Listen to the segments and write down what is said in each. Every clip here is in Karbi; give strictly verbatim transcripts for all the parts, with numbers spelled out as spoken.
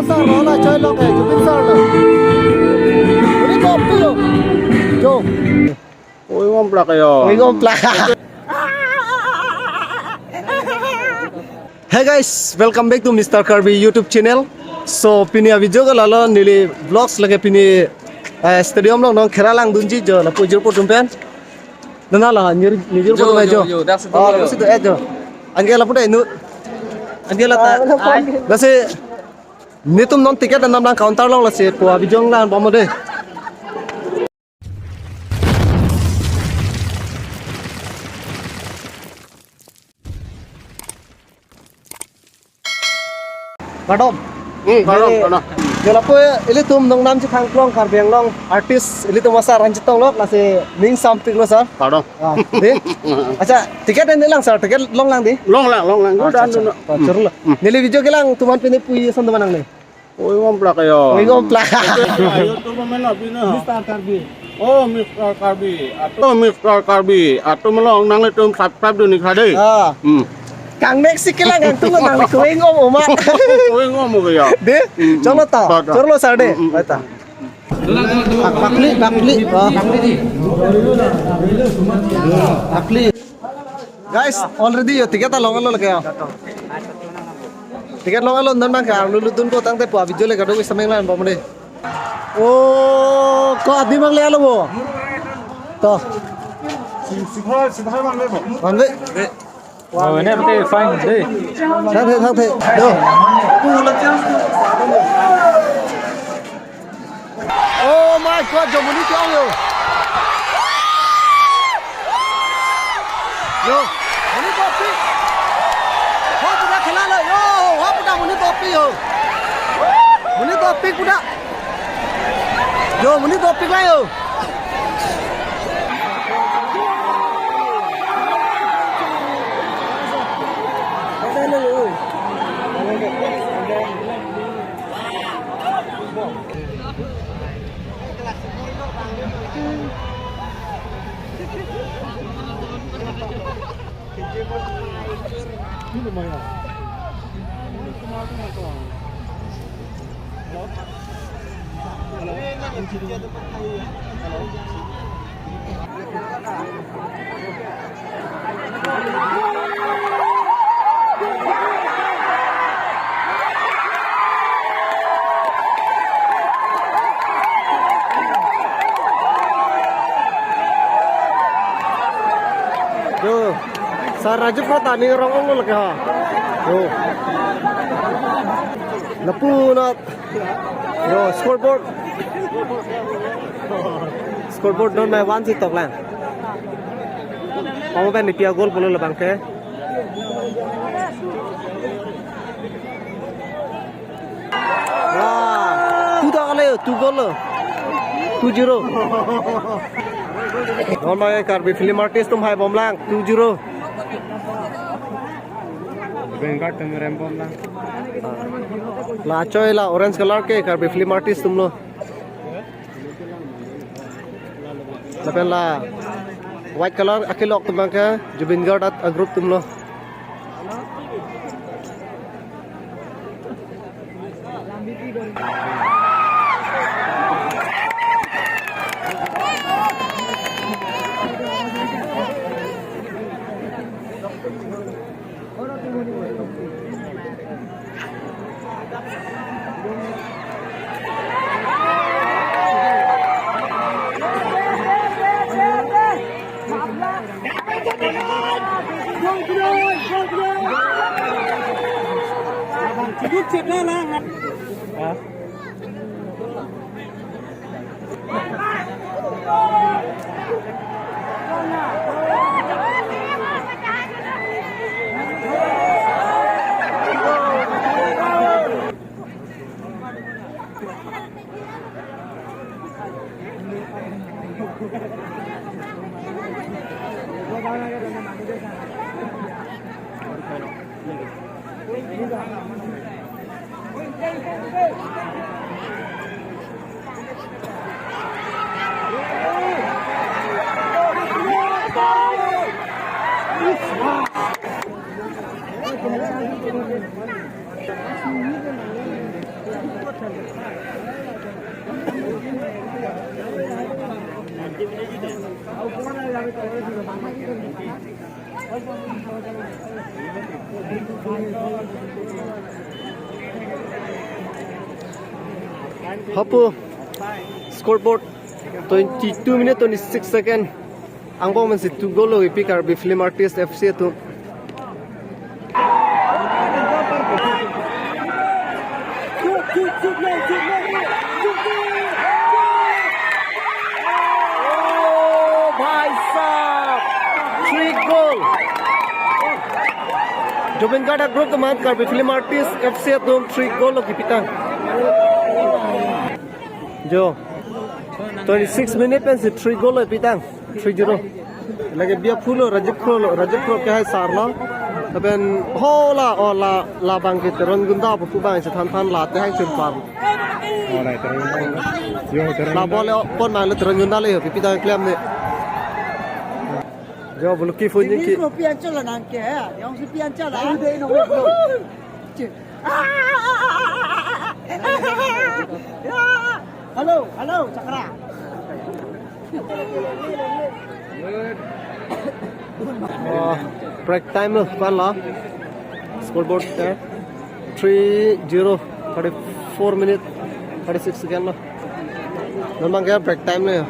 Sir, lo la choi lo ke, Jubin sir lo. Uri kopi lo. Jo. Oi, ngom plak yo. Oi, ngom plak. Hey guys, welcome back to Mister Karbi YouTube channel. So, pini a-video ke lalo neli vlogs lake pini, eh, stadium along nong khela langdunji jo lapu jirpo atum pen. Nana la, nir, nir jirpo jo, atum jo, jo. Jo, dak situ. Oh, jo. Lapu situ, eh, jo. Anke lapu dai nu. Anke la ta. Ah, lapu. Lasi netum non ticket dam nang counter along, lasi pu a-video lang bom de. Kardom. Hmm, kardom, kardom. Jalapo ilitum nongnam chethang klong Karbi Anglong artist ilitum asar ranjit tong lok, lasi ning sampik lo sir. Kardom. Ah, de. Acha, ticket en lang sir, ticket long lang de. Long lang, long lang. Acha, acha. Dun, dun. Ah, chorlo. Hmm. Neli video kelang tuman pini pu ason tuman nangne. Oi, ngom plak yo. Oi, ngom plak. Ayo, tu pemain apa ini? Mister Karbi. Oh, Mister Karbi. Atum, oh, Mister Karbi. Atum along nanglitum subscribe dun ikha de. Ah. Hmm. Kang next si kelang kang tu nang kue ngom oma. Kue ngom oma ya. De, hmm, chorlo ta. Hmm. Chorlo sir de. Hmm, hmm. Baik ta. Pak, pakli, pakli. Ah. Pakli. Guys, already yo ticket ta long-etlo lake yo. Ticket long-etlo, non bang ke arlu ludun ko tangte pu a-video le kadok isameng lan bom de. Oh, ko adi bang le alo bo. To. Sidha, sidha bang le bo. Bang le. Oh, ini berarti fine de. Thangthe, thangthe. Yo. Oh my God, jo monit pi-ong yo. Yo, monit dopik. Ho puta khela lo yo, ho puta monit dopik yo. Monit dopik puta. Yo, monit dopik la yo. Yo, sir Raju Prata ni rong ong lo ke ha. Yo. Lapu na. Yo, scoreboard. Scoreboard non mai one si tok lang. Pamo pen ni pi a-goal pulo labang ke. Wah, tu dak ale, tu goal lo. Two zero. Non mai Karbi film artist atum hai bom lang, two zero. Vanguard atum rem bom lang. La choi la orange color ke Karbi film artist atum lo. Lapen la white color akelok atum abang ke Zubeen Garg at a-group atum lo. Hapu scoreboard, twenty-two minute twenty-six second. Angbong pensi two goal lo kipi Karbi Film Artist F C atum. Oh, bhai sahab. Three goal. Zubeen Garg a-group atum aphan Karbi Film Artist F C atum three goal lo kipitang. Jo. Twenty-six minute pensi three goal lo kipitang. Three zero. Lake biya phulo, Rajiv Kro lo, Rajiv Kro ke hai sar lo. Lapen ho la, o la, labang ke Teron Gunda pu abang si than than la te hai chun par. Alright, Teron Gunda. Yo, Teron Gunda. La ball pon mang le Teron Gunda le ho, pipi ta klem ne. Jo, bulu ki phun ki. Ini kopi ancol nang ke, yang si pi ancol lah. Halo, halo, Cakra. Oh, break time lo, pan lo. Scoreboard eh. Three zero, thirty-four minute, thirty-six second lo. Non abang ke break time lo ya.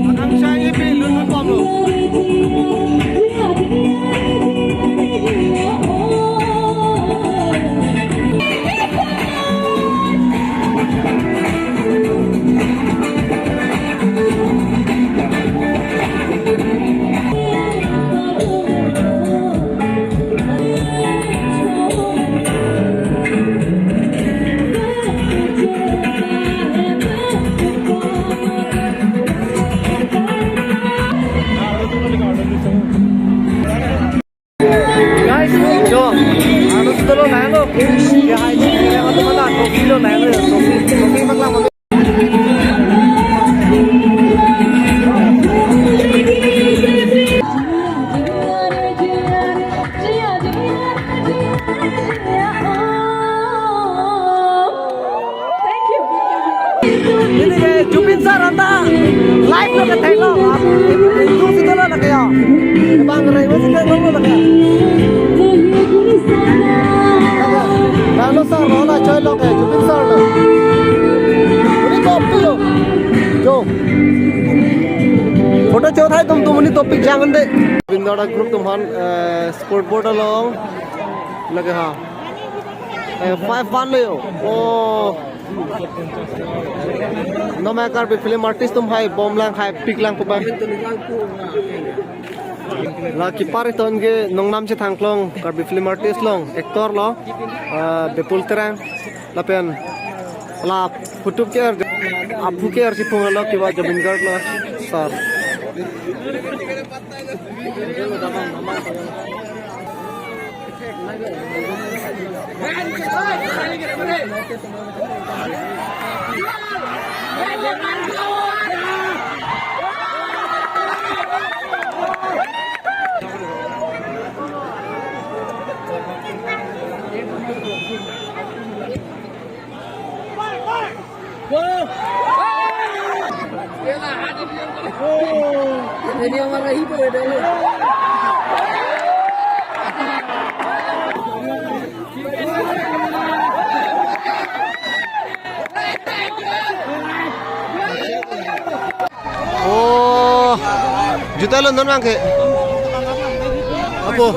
Akangsha ini pi lun lun pom lo. Guys, jo, ano sitolo na ano? Ya, hai, kaya ka tumana, trophy lo na ano, trophy, trophy maglang. Ini ke Zubeen sir anta live lo ke thek lo. Itu sitolo lake ya. Bang rai masih thek lo lake. Bang lo sir lo la choi lo ke Zubeen sir lo. Ini kopi lo. Jo. Photo cho thai tum tum ini topic jangan deh. Zubeen Garg a-group atum aphan, eh, scoreboard along lake ha. Eh, five one le yo. Oh. Non abang Karbi Film Artist atum hai bom lang, hai pik lang pu abang. La kipar iton ke nongnam si thangklong Karbi Film Artist along actor lo, eh, Bipul Terang lapen la photo ke-er, aphu ke-er si phung lo kiwa Zubeen Garg lo sir. Oh, juta lo non abang ke. Apo?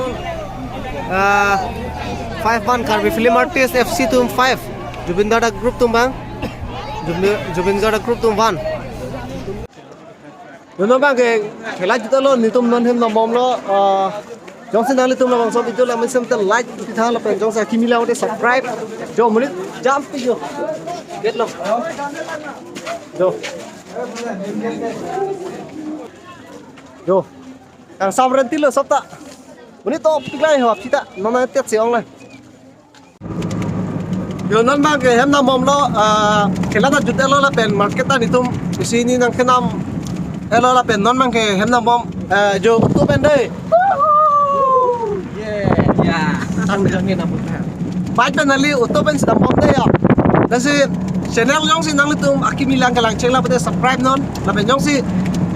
Ah, five one Karbi Film Artist F C atum five. Zubeen Garg a-group atum abang. Zubeen, Zubeen Garg a-group atum one. Non abang ke khela juta lo, netum non hem nang bom lo, ah, jongsi nanglitum labangso video langmesen te like pitha lapen jongsi kimi lang te subscribe. Jo monit jam pi jo. Get lo. Jo. Jo. Kangsam renti lo sopta. Monit to piklai ho apsita. Nona tet si ong lai. Jo non abang ke hem nang bom lo, ah, khela ta jut-et lo lapen market ta netum isi hini nang kenam et lo lapen non abang ke hem nang bom, eh, jo utu pen dei. Yeah, yeah. Tang jang ni nang bom. Bike pen neli utu pen si nang bom dei ya. Lasi channel jongsi nanglitum akimi lang kelang chengla pute subscribe non. Lapen jongsi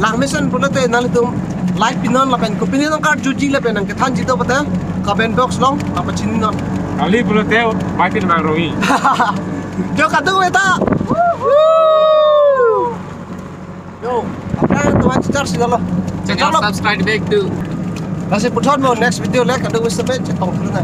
lang mesen pulote nanglitum like pinon lapen kopine nangkarjuji lapen nangkethanji do pute comment box along nangpachini non. Kali pulote mati nang rongi. Jo kadung beta. Yo, apa tuan charge dalo. Channel subscribe back to. Lasi puthot mo next video le kadung wis semen chetong dulu na.